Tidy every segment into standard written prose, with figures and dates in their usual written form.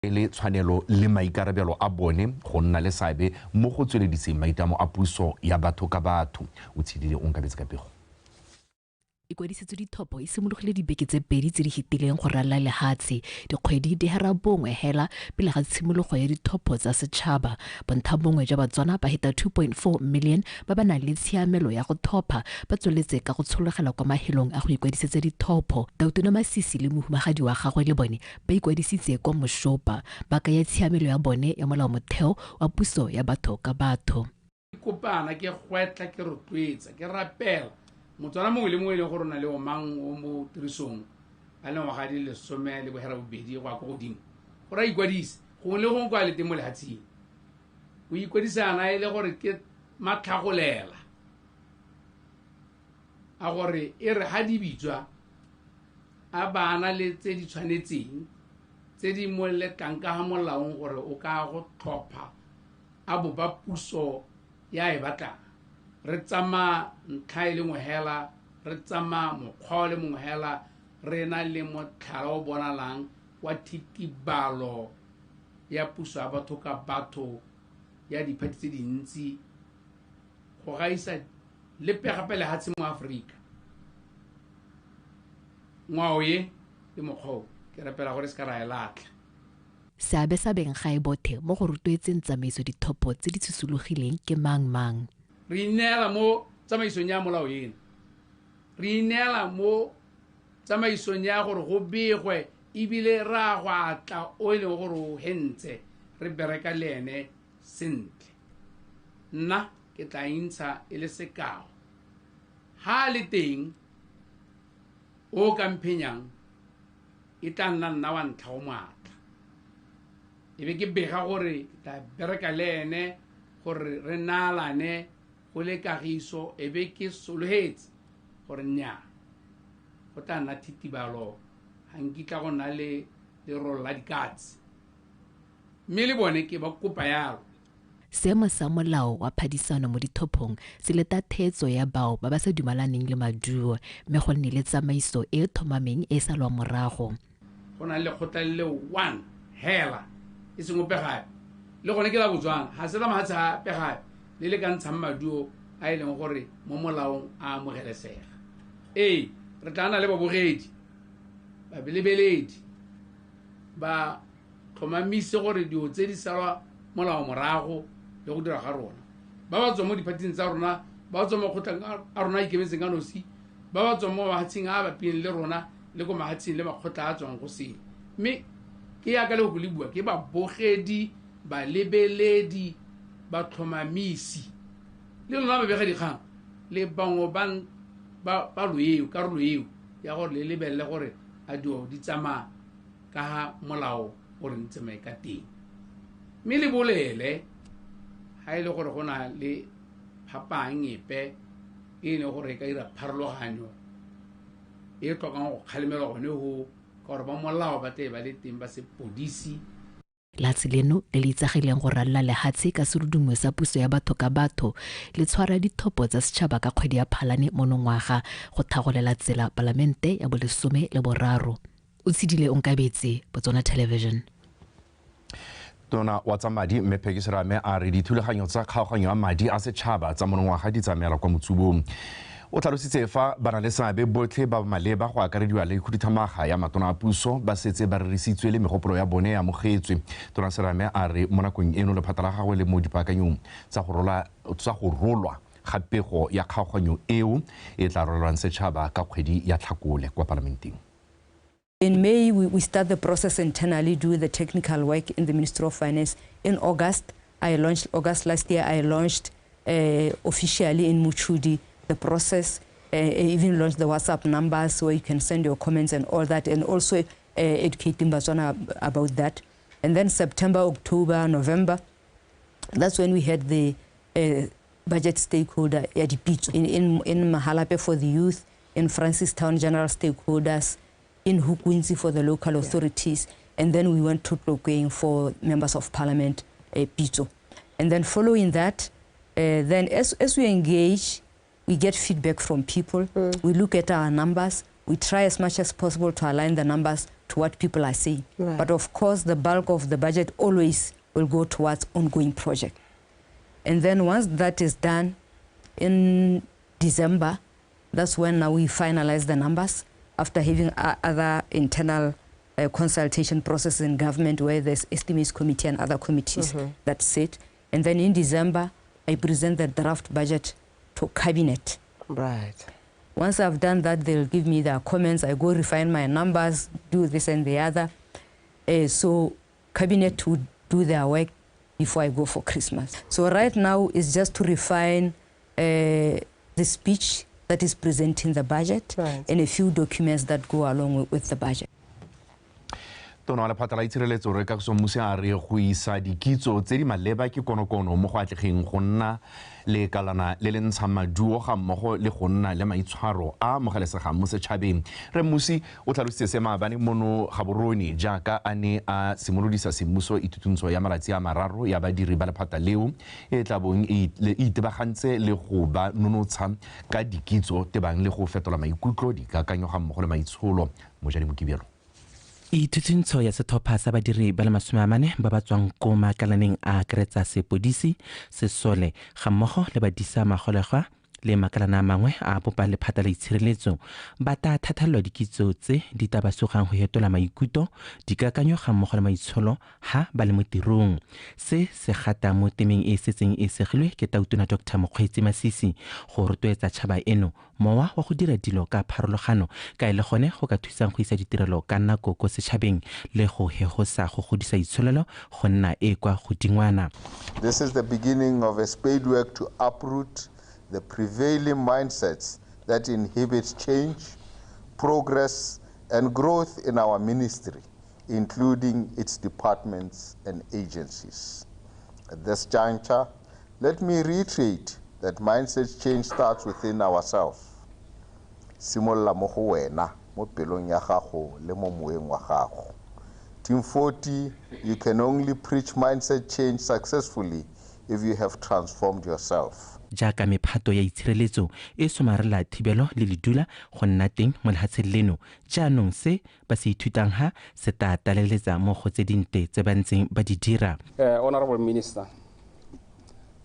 Le tshwanelo le maikarabelo a bone go nna le seabe mo go tswelediseng maitlamo a puso ya batho ka batho. O tshedile o nkabetse ka pego. Ikwadisetso dithopo e simologile dibeke tse 2 tse di fetileng go ralala lehatshe, dikgwedi di hera bongwe hela pele ga tshimologo ya dithopo tsa setšhaba. Bontha bongwe jwa Batswana ba heta 2.4 million ba ba nang le tshiamelo ya go thopha ba tsweletse ka go tshologela kwa mahelong a go ikwadisetsa dithopo. Tautona Masisi le mohumagadi wa gagwe le bone ba ikwadisitse kwa Moshopa, ba kaya tshiamelo ya bone ya molaomotheo wa puso ya batho ka batho. Ke kopana, ke gwetla, ke rotloetsa, ke rapela Motswana mongwe le mongwe e leng gore o na le omang o mo tirisong a le ngwaga di le 18 go ya ko godimo gore a ikwadise gongwe le gongwe kwa le teng mo lehatsheng. O ikwadisana e le gore ke matlhagolela a gore e re ha di bitswa a bana le tse di tshwanetseng tse di mo letlang ka ha molaong gore o ka go tlhopha a bo ba puso ya e batlang. Re tsamaya ntlha e le nngwe hela, re tsamaya mokgwa o le mongwe hela, re na le motlhala o bonalang wa thitibalo ya puso ya batho ka batho ya diphathi tse dintsi go gaisa lepe gape lehatshe mo Aforika. Ngwao e le mokgwa o ke rapela gore se ka ra e latlha. Seabe sa beng gae bothe mo go rotloetseng tsamaiso dithopo tse di tshosologileng ke mang mang. Re ineela mo tsamaisong ya molao eno, re ineela mo tsamaisong ya gore go begwe ebile re a go atla o e leng gore o hentse, re bereka le ene sentle. Nna ke tla intsha e le sekao, ha le teng o ka mphenyang e tla nna nna wa ntlha o moatla, e be ke bega gore ke tla bereka le ene gore re naalane go le kagiso, e be ke sologetse gore nnyaa go tla nna thitibalo, ga nkitla go nna le lerolo la dikatse, mme le bone ke ba kopa yalo. Seemo sa molao wa phadisano mo dithophong se leta theetso ya bao ba ba sa dumalaneng le maduo, mme go nne le tsamaiso e e tlhomameng e e salwang morago. Go na le lekgotla le le one hela e seng ope gape, le gone ke la Botswana, ga se la mahatshe ape gape le le ka ntshang maduo a e leng gore mo molaong a amogelesega. Ee, re tla nna le babogedi, babelebeledi ba tlhomamise gore dilo tse di salwa molao morago le go dira ga rona. Ba ba tswang mo diphathing tsa rona, ba ba tswang mo makgotleng a rona a ikemetseng ka nosi, ba ba tswang mo mahatsheng a a bapileng le rona le ko mahatsheng le makgotla a tswang go sele. Mme ke yaka le go le bua, ke babogedi, balebeledi, batlhomamisi le lona babegadikgang le bangwe ba palo eo, karolo eo ya gore le lebelele gore a dilo di tsamaya ka ha molao o re ntsamaye ka teng. Mme le bolele ha e le gore go na le phapang epe e leng gore e ka dira pharologanyo e tlhokang go kgalemelwa gone ho, ka gore ba molao ba tle ba le teng ba sepodisi. Lehatshe leno le le itsagileng go ralala lehatshe ka serodumo sa puso ya batho ka batho le tshwara dithopo tsa setšhaba ka kgwedi ya Phalane monongwaga go thagolela tsela palamente ya bo 13. O tshedile Onkabetse, Botswana Television. Tona wa tsa madi mme Peggy Serame a re dithulaganyo tsa kgaoganyo ya madi a setšhaba tsa monongwaga di tsamaela kwa motsubong. O tlhalositse fa ba na le seabe botlhe ba maleba go akarediwa le khuduthamaga ya matona a puso ba setse ba rerisitswe le megopolo ya bone e amogetswe. Tona Serame a re mo nakong eno lephata la gagwe le mo dipaakanyong tsa go rolwa ga pego ya kgaoganyo eo e tla rolelwang setšhaba ka kgwedi ya Tlhakole kwa palamenteng. In May, we start the process internally, do the technical work in the Ministry of Finance. In August, I launched, August last year, I launched officially in Mochudi the process, even launched the WhatsApp numbers where you can send your comments and all that, and also educating Botswana about that. And then September, October, November, that's when we had the budget stakeholder in Mahalapye for the youth, in Francistown general stakeholders, in Hukuntsi for the local authorities, and then we went to Tlokweng for members of parliament, Pitso. And then following that, then as we engage, we get feedback from people, we look at our numbers, we try as much as possible to align the numbers to what people are saying. Right. But of course, the bulk of the budget always will go towards ongoing project. And then once that is done, in December, that's when now we finalize the numbers after having other internal consultation process in government where there's estimates committee and other committees that sit. And then in December, I present the draft budget to cabinet. Right. Once I've done that, they'll give me their comments. I go refine my numbers, do this and the other. So cabinet would do their work before I go for Christmas. So right now it's just to refine the speech that is presenting the budget, right, and a few documents that go along with the budget. Tona wa lephata la itshireletso re Kagiso Mmusi a re go isa dikitso tse di maleba ke konokono mo go atlegeng go nna le kalana le le ntshang maduo ga mmogo le go nna le maitshwaro a amogelesegang mo setšhabeng. Re Mmusi o tlhalositse se maabane mono Gaborone jaaka a ne a simolodisa semmuso ithutuntsho ya malatsi a mararo ya badiri ba lephata leo e tla bong e itebagantse le go ba nonotsha ka dikitso tebang le go fetola maikutlo, dikakanyo ga mmogo le maitsholo. Mojadi Mokibelo. Ithutuntsho ya setlhopha sa badiri ba le 40 ba ba tswang ko makalaneng a akaretsa sepodisi, sesole ga mmogo le badisa magolegwa le makalana a mangwe a bopang lephata la itshireletso ba tla thathalelwa dikitso tse di tla ba sugang go hetola maikutlo, dikakanyo ga mmogo le maitsholo ha ba le mo tirong. Se se gata mo temeng e setseng e segilwe ke tautona Dr. Mokgweetsi Masisi go rotloetsa tšhaba eno mowa wa go dira dilo ka pharologano ka e le gone go ka thusang go isa ditirelo ka nako ko setšhabeng le go hegosa go godisa itsholelo go nna e kwa godingwana. This is the beginning of a spade work to uproot the prevailing mindsets that inhibit change, progress, and growth in our ministry, including its departments and agencies. At this juncture, let me reiterate that mindset change starts within ourselves. Simolla mo go wena, mo pelong ya gago le mo moeng wa gago. Team 40, you can only preach mindset change successfully if you have transformed yourself. Jaaka mephato ya itshireletso e somarela thibelo le ledula go nna teng mo lefatsheng leno, jaanong se ba se ithutang ha se tla taleletsa mo go tse dinte tse ba ntseng ba di dira. Honorable Minister,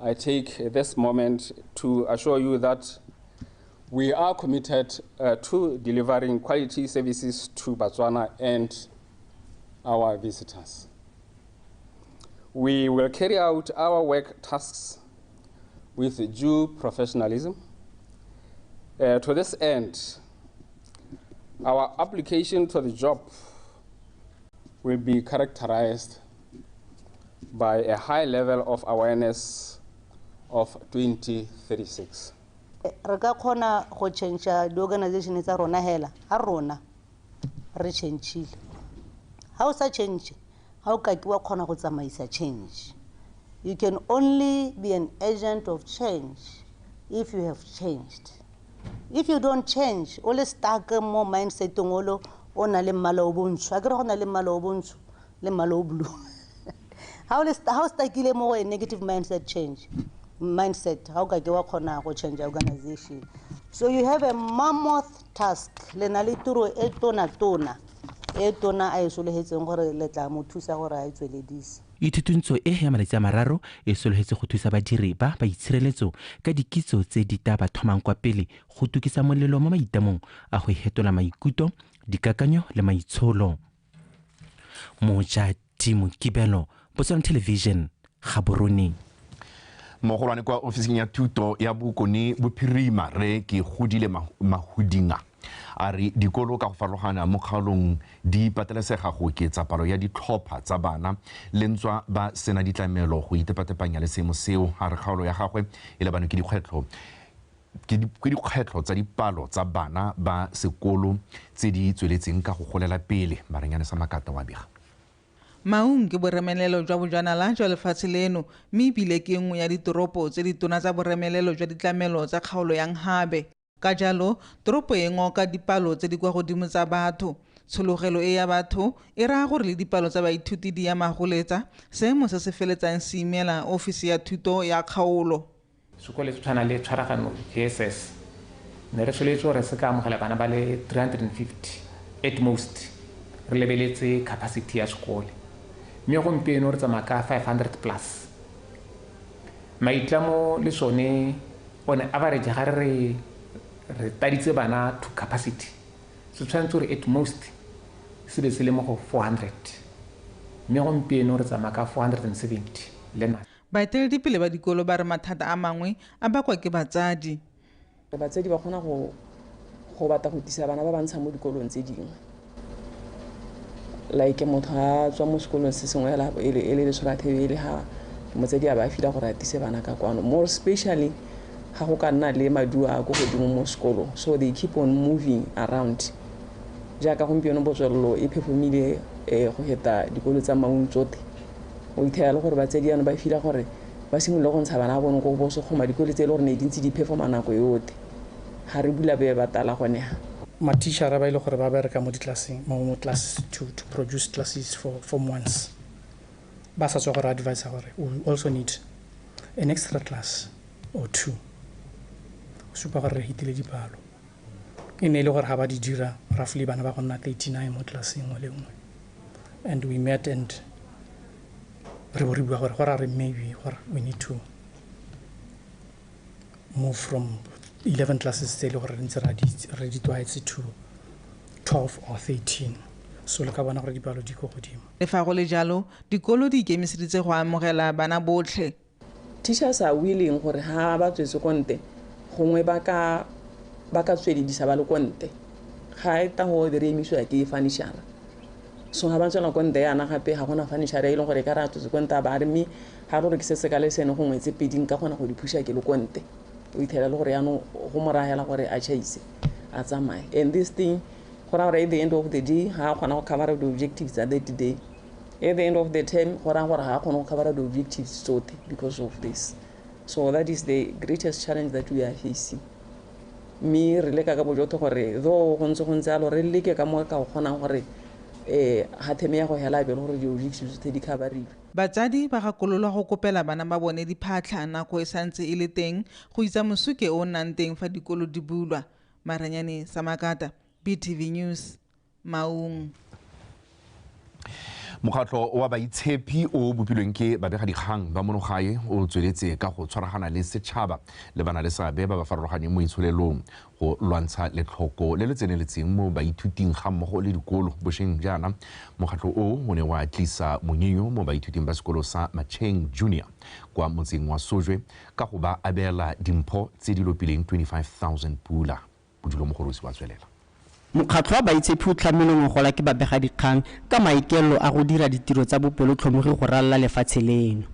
I take this moment to assure you that we are committed to delivering quality services to Botswana and our visitors. We will carry out our work tasks with due professionalism. To this end, our application to the job will be characterized by a high level of awareness of 2036. Re ka kgona go change di-organization tsa rona hela, ha rona re change-ile. Ha o sa change, ha o ka ke wa kgona go tsamaisa change. You can only be an agent of change if you have changed. If you don't change, o le stuck mo mindset-ong o o na le mmala o bontsho. Akere go na le mmala o bontsho le mmala o blue. Ha o stuckile mo go negative mindset change. Mindset, how ka ke wa kgona go change organization. So you have a mammoth task. Le na le tiro e tona tona. E tona a e sologetseng gore le tla mo thusa gore a e tsweledise. Ithutuntsho e ya malatsi a mararo e sologetse go thusa badiri ba ba itshireletso ka dikitso tse di tla ba thomang kwa pele go tukisa molelo mo maitamong a go hetola maikutlo, dikakanyo le maitsholo. Mojadi Mokibelo, Botswana Television, Gaborone. Mogolwane kwa ofising ya thuto ya Bokone Bophirima re ke Godile Mahudinga a re dikolo ka go farologana mo kgaolong di patelesega go oketsa palo ya ditlhopha tsa bana le ntswa ba sena ditlamelo go itepatepanya le seemo seo. A re kgaolo ya gagwe e lebane ke dikgwetlho tsa dipalo tsa bana ba sekolo tse di tsweletseng ka go golela pele. Marenyane sa Makata wa bega. Maung ke boremelelo jwa bojanala jwa lefatshe leno mme ebile ke nngwe ya ditoropo tse ditona tsa boremelelo jwa ditlamelo tsa kgaolo ya Nhabe. Ka jalo, toropo e ngoka dipalo tse di kwa godimo tsa batho. Tshologelo e ya batho e raya gore le dipalo tsa baithuti di ya magoletsa, seemo se se feletsang se imela ofisi ya thuto ya kgaolo. Sekolo se tshwana le Tshwaragano JSS ne re soletse gore se ka amogela bana ba le 350 at most. Re lebeletse capacity ya sekole, mme gompieno re tsamaya ka 500 plus. Maitlamo le sone on average ga re re taditse bana to capacity, se tshwanetse gore at most se be se le mo go 400, mme gompieno re tsamaya ka 470 learners. Baeteledipele ba dikolo ba re mathata a mangwe a bakwa ke batsadi. Batsadi ba kgona go batla go tisa bana ba bantsha mo dikolong tse dingwe. Like motho a tswa mo sekolong se sengwe e le Letsholathebe e le ha motsadi a ba fila gore a tise bana ka kwano, more especially ga go ka nna le maduo a ko godimo mo sekolong, so they keep on moving around. Jaaka gompieno Botswelelo e performile go heta dikolo tsa Maung tsotlhe, o ithela le gore batsadi ano ba fila gore ba simolole go ntsha bana ba bone ko bo Sekgoma, dikolo tse e le gore ne di ntse di performa nako yotlhe, ga re bula be ba tala gone ha. Mathichara ba ile gore ba bereka mo ditlelaseng mo class to produce classes for form ones, ba sa tswa gore advise gore we also need an extra class or two, go supa gore re hitile dipalo. E ne e le gore ga ba di dira roughly bana ba go nna 39 mo classeng nngwe le nngwe, and we met and re bo re bua gore ra re maybe gore we need to move from 11 classes tse e le gore re ntse re di tlwaetse to 12 or 13, so le ka bona gore dipalo di ko godimo. Le fa go le jalo, dikolo di ikemiseditse go amogela bana botlhe. Teachers are willing gore ha ba tswetse ko ntle gongwe ba ka tsweledisa ba le ko ntle, ga e ta go re emisiwa ke furniture, so ha ba tswela ko ntle yana gape ga gona furniture e leng gore ka re a tswetse ko ntle ba re mme ga re rekise se ka le sene gongwe tse pedi nka kgona go di phusha ke le ko ntle, o ithela le gore yaanong go mo ragela gore a chaise a tsamaye. And this thing go raya gore at the end of the day ga a kgona go cover the objectives tsa that day, at the end of the term go raya gore ga a kgone go cover the objectives tsotlhe because of this. So that is the greatest challenge that we are facing. Mme re leka ka bojotlhe gore though go ntse jalo re leke ka mo ka go kgonang gore ga theme ya go hela be le gore di-objectives tse di coveriwe. Batsadi ba gakololwa go kopela bana ba bone diphatlha nako e santse e le teng go itsa mosuke o nnang teng fa dikolo di bulwa. Maranyane Samakata, BTV News, Maung. Mokgatlho wa baitshepi o bopilweng ke babegadikgang ba monogae o tsweletse ka go tshwaragana le setšhaba le bana le seabe ba ba farologaneng mo itsholelong go lwantsha letlhoko le le tseneletseng mo baithuting ga mmogo le dikolo. Bošeng jaana mokgatlho o ne wa tlisa monyenyo mo baithuting ba sekolo sa Macheng Junior kwa motseng wa Sojwe ka go ba abela dimpho tse di lopileng 25,000 pula. Bodulo Mogorosi wa tswelela. Mokgatlho wa baitshepi o tlhamilwe ngogola ke babegadikgang ka maikaelelo a go dira ditiro tsa bopelotlhomogi go ralala lefatshe leno.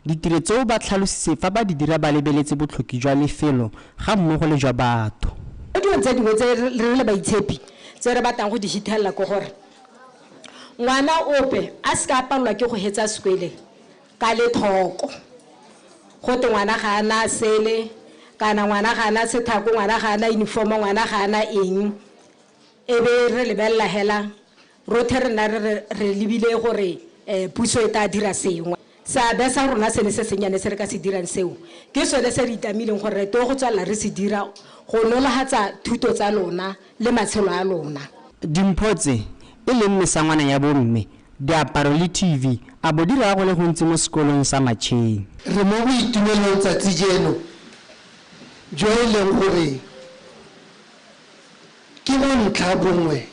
Ditiro tseo ba tlhalositse fa ba di dira ba lebeletse botlhoki jwa lefelo ga mmogo le jwa batho. Dilo tse dingwe tse re le baitshepi tse re batlang go di hithelela ke gore ngwana ope a se ka palelwa ke go hetsa sekwele ka lethoko, gote ngwana ga ana sele kana ngwana ga ana sethako, ngwana ga ana uniform, ngwana ga ana eng, e be re lebelela hela rothe re nna re lebile gore puso e tla dira sengwe. Seabe sa rona sene se sennyane se re ka se dirang seo ke sone se re itamileng gore re to go tswelela re se dira go nolofatsa thuto tsa lona le matshelo a lona. Dimpho tse e leng mesangwana ya bomme, diaparo le TV a bo dira go le gontsi mo sekolong sa Macheng. Re mo boitumelong tsatsi jeno jo e leng gore ke bontlha bongwe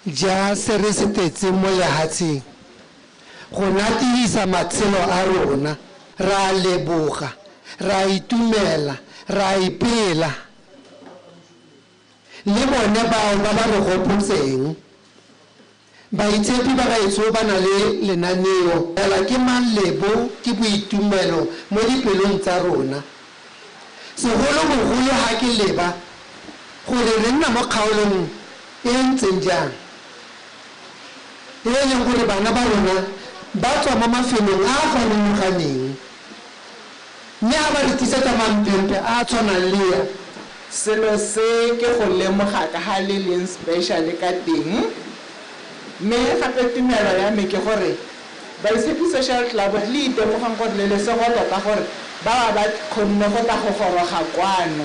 ja se re se tetseng mo lehatsheng go natedisa matshelo a rona. Ra leboga, ra itumela, ra ipela le bone bao ba ba re gopotseng. Baitshepi ba gaetsho ba na le lenaneo ela ke malebo, ke boitumelo mo dipelong tsa rona, segolobogolo ga ke leba gore re nna mo kgaolong e ntseng jang, e leng gore bana ba rona ba tswa mo mafelong a a farologaneng, mme ga ba re tlisetsa mampempe a a tshwanang le ya. Selo se ke go lemoga ka ga le leng special ka teng, mme gape tumelo ya me ke gore Baitshepi Social Club le itemogang gore le lesego tota gore ba ba kgonne go tla go goroga kwano,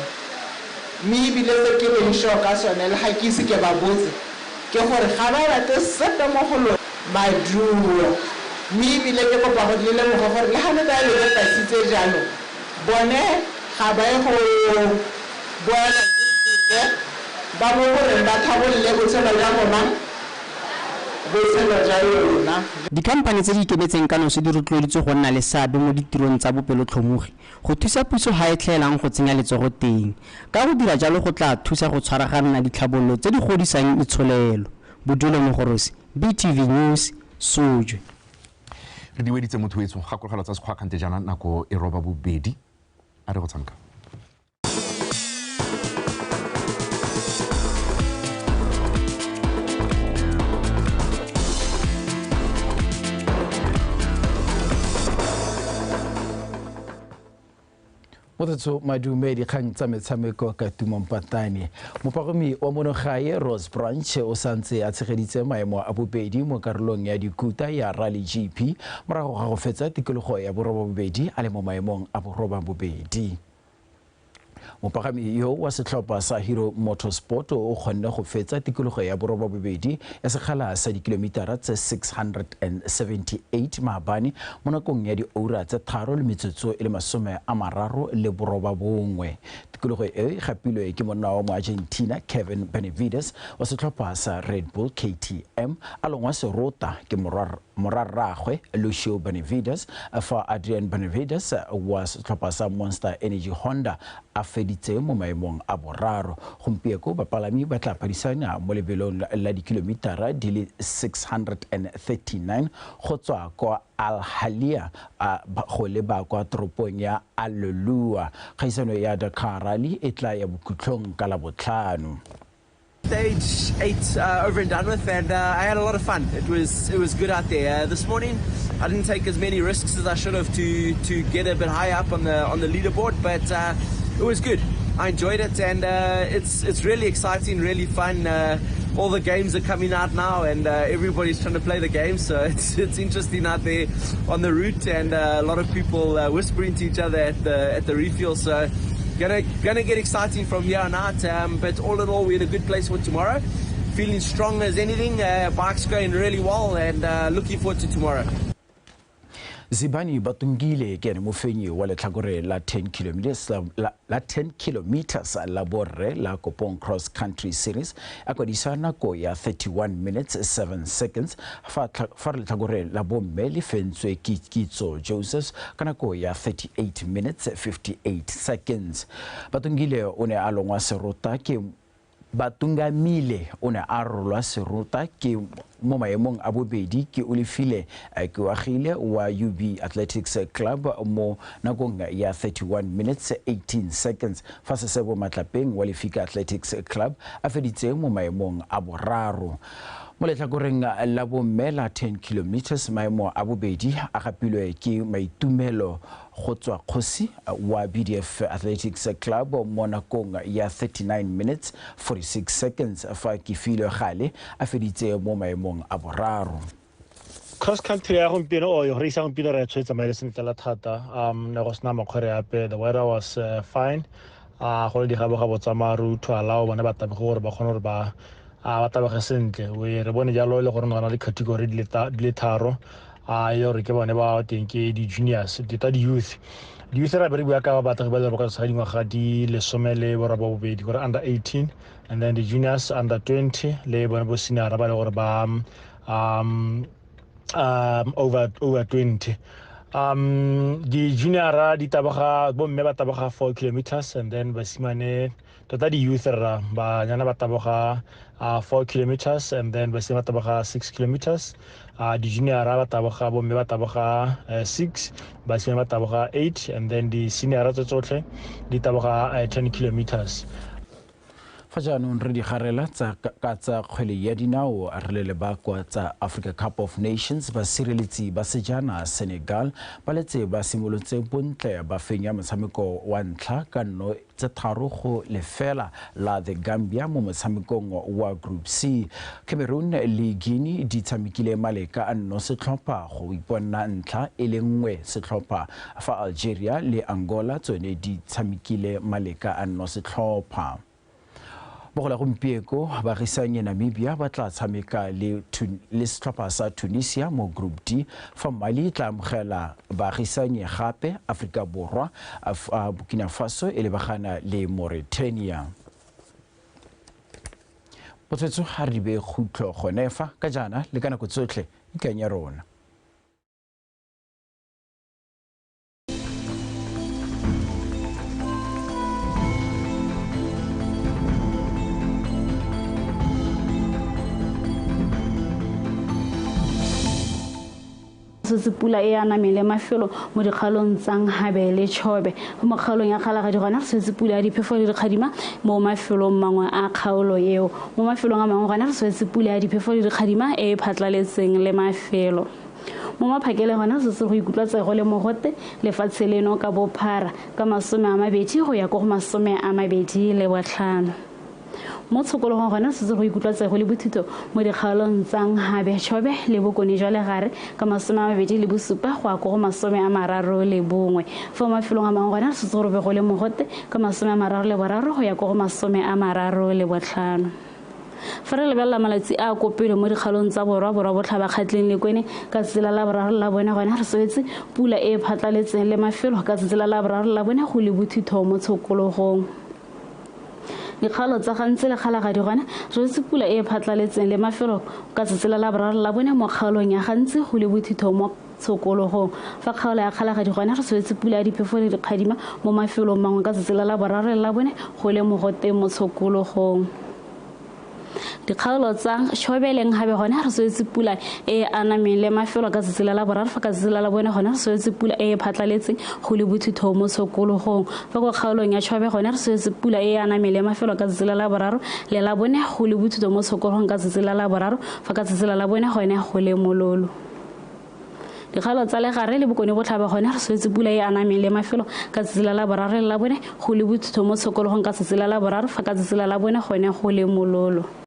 mme ebile se ke leng sure ka sone le ga ke ise ke ba botse Ke gore ga ba batle sepe mo go lona maduo. Mme ebile ke kopa gore le lemoge gore le ga le ka le tasitse jalo, bone ga ba ye go boela ke sepe, ba bo goreng ba tlhabolole botshelo jwa bomang, botshelo jwa lona. Dikhamphane tse di ikemetseng ka nosi di rotloeditswe go nna le seabe mo ditirong tsa bopelotlhomogi go thusa puso ga e tlhaelang go tsenya letsogo teng. Ka go dira jalo go tla thusa go tshwaraganela ditlhabololo tse di godisang itsholelo. Bodulo Mogorosi, BTV News, Sojwe. Re di weditse motho wetsho, gakologelwa tsa sekgwa kgante jaana nako e 8:30 a re go tshameka. Motho madume dikgang tsa metshameko ka Tumo Mpatane. Mopagami wa monogae Rose Branch o santse a tshegeditse maemo a bobedi mo karolong ya dikuta ya Rally GP morago ga go fetsa tikologo ya 8 a le mo maemong a 8. Mopagami yo wa setlhopha sa Hero Motorsport o kgonne go fetsa tikologo ya 8 ya sekgala sa dikilomitara tse 678 maabane mo nakong ya dioura tse 3 le metsotso e le 39. Tikologo e gapilwe ke monna wa mo-Argentina Kevin Benavides wa setlhopha sa Red Bull KTM a longwa serota ke morarragwe Lucio Benavides, fa Adrian Benavides wa setlhopha sa Monster Energy Honda a feditse mo maemong a boraro. Gompieko bapalami ba tla phadisana mo lebelong la dikilomitara di le 639 go tswa kwa Al Halia go leba kwa toropong ya Al-Lulua. Kgaisano ya Dakar Rally e tla ya bokhutlong ka Labotlhano. Stage 8 over and done with, and I had a lot of fun. It was good out there. This morning, I didn't take as many risks as I should have to get a bit high up on the leaderboard, but it was good. I enjoyed it, and it's really exciting, really fun. All the games are coming out now, and everybody's trying to play the game, so it's interesting out there on the route, and a lot of people whispering to each other at the refuel. So gonna get exciting from here on out, but all in all, we're in a good place for tomorrow. Feeling strong as anything, bike's going really well, and looking forward to tomorrow. Zibani Batungile ke ene mofenyi wa letlhakore la 10 kilometers la 10 kilometers la borre la Kopong Cross Country Series a kwadisa nako ya 31 minutes 7 seconds fa letlhakore la bomme le fentswe ke Kitso Joseph ka nako ya 38 minutes 58 seconds. Batungile o ne a longwa serota ke Batungamile o ne a rolwa serota ke mo maemong a bobedi ke Olefile Keoagile wa UB Athletics Club mo nakong ya 31 minutes 18 seconds fa Sesebo Matlapeng wa Lefika Athletics Club a feditse mo maemong a boraro. Mo letlhakoreng la bomme la 10 kilometers maemo a bobedi a gapilwe ke Maitumelo go tswa Kgosi wa BDF Athletics Club mo nakong ya 39 minutes 46 seconds fa Kefilwe Gale a feditse mo maemong a boraro. Cross country ya gompieno o yo race ya gompieno re tshwetsa maele sentle la thata, ne go sena makgwere ape, the weather was fine, go le digabogabo tsa maru to allow bone ba taboge gore ba kgone gore ba taboge sentle. We re bone jalo e le gore na le category di le tharo, e le gore ke bone ba teng ke di-juniors, tota di-youth. Di-youth ra be re bua ka batho ba le ba ka tshwara dingwaga di 18 gore under 18, and then the juniors under 20 le bone bo senior ba le gore ba over 20. Di-junior di taboga, bomme ba taboga 4 kilometers, and then basimane tota di-youth rra banyana ba taboga 4 kilometers, and then basimane ba taboga 6 kilometers. Di-junior ba taboga, bomme ba taboga 6, basimane ba taboga 8, and then di-senior tse tsotlhe di taboga 10 kilometers. Fa jaanong re digarela ka tsa kgwele ya dinao re le lebakwa tsa Africa Cup of Nations, basireletsi ba sejana Senegal ba letse ba simolotse bontle ba fenya motshameko wa ntlha ka 0-3 la the Gambia mo motshamekong wa Group C. Cameroon le Guinea di tshamekile maleka a 0 go iponna ntlha e le 1 fa Algeria le Angola tsone di tshamekile maleka a 0. Bogola gompieko baagisanye Namibia ba tla tshameka le setlhopha sa Tunisia mo Group D, fa Mali e tla amogela baagisanye gape Afrika Borwa, Burkina Faso e lebagana le Mauritania. Botswetso ga re di beye khutlo gone fa ka jaana le ka nako tsotlhe ikanya rona. Setse pula e anameng le mafelo mo dikgaolong tsa Nhabe le Chobe. Mo kgaolong ya Kgalagadi gona re swetse pula ya diphefo le dikgadima mo mafelong mangwe a kgaolo eo. Mo mafelong a mangwe gona re swetse pula ya diphefo le dikgadima e e phatlaletseng le mafelo. Mo maphakeleng gona re setse go ikutlwa tsego le mogote lefatshe leno ka bophara ka 20 go ya ko go 25. Mo tshokologong gona re setse go ikutlwa tsego le bothito mo dikgaolong tsa Nhabe, Chobe le Bokone jwa Legare ka 27 go ya ko go 31. Fa mo mafelong a mangwe gona re setse go robe go le mogote ka 33 go ya ko go 35. Fa re lebelela malatsi a kopelo mo dikgaolong tsa Borwa, Borwa Botlhaba, Kgatleng le Kwene ka tsatsi la Laboraro la bone gona re swetse pula e e phatlaletseng le mafelo ka tsatsi la Laboraro la bone go le bothito mo tshokologong. Dikgaolo tsa Gantsi le Kgalagadi gona re swetse pula e e phatlaletseng le mafelo ka tsatsi la Laboraro la bone mo kgaolong ya Gantsi go le bothito mo tshokologong. Fa kgaolo ya Kgalagadi gona re swetse pula ya diphefo le dikgadima mo mafelong mangwe ka tsatsi la Laboraro la bone go le mogote mo tshokologong. Dikgaolo tsa Chobe le Nhabe gona re swetse pula e anameng le mafelo ka tsatsi la Laboraro, fa ka tsatsi la Labone gona re swetse pula e e phatlaletseng go le bothito mo tshokologong. Fa ko kgaolong ya Chobe gona re swetse pula e anameng le mafelo ka tsatsi la Laboraro le Labone go le bothito mo tshokologong ka tsatsi la Laboraro, fa ka tsatsi la Labone gone go le mololo. Dikgaolo tsa Legare le Bokone Botlhaba gone re swetse pula e anameng le mafelo ka tsatsi la Laboraro le Labone go le bothito mo tshokologong ka tsatsi la Laboraro, fa ka tsatsi la Labone gone go le mololo.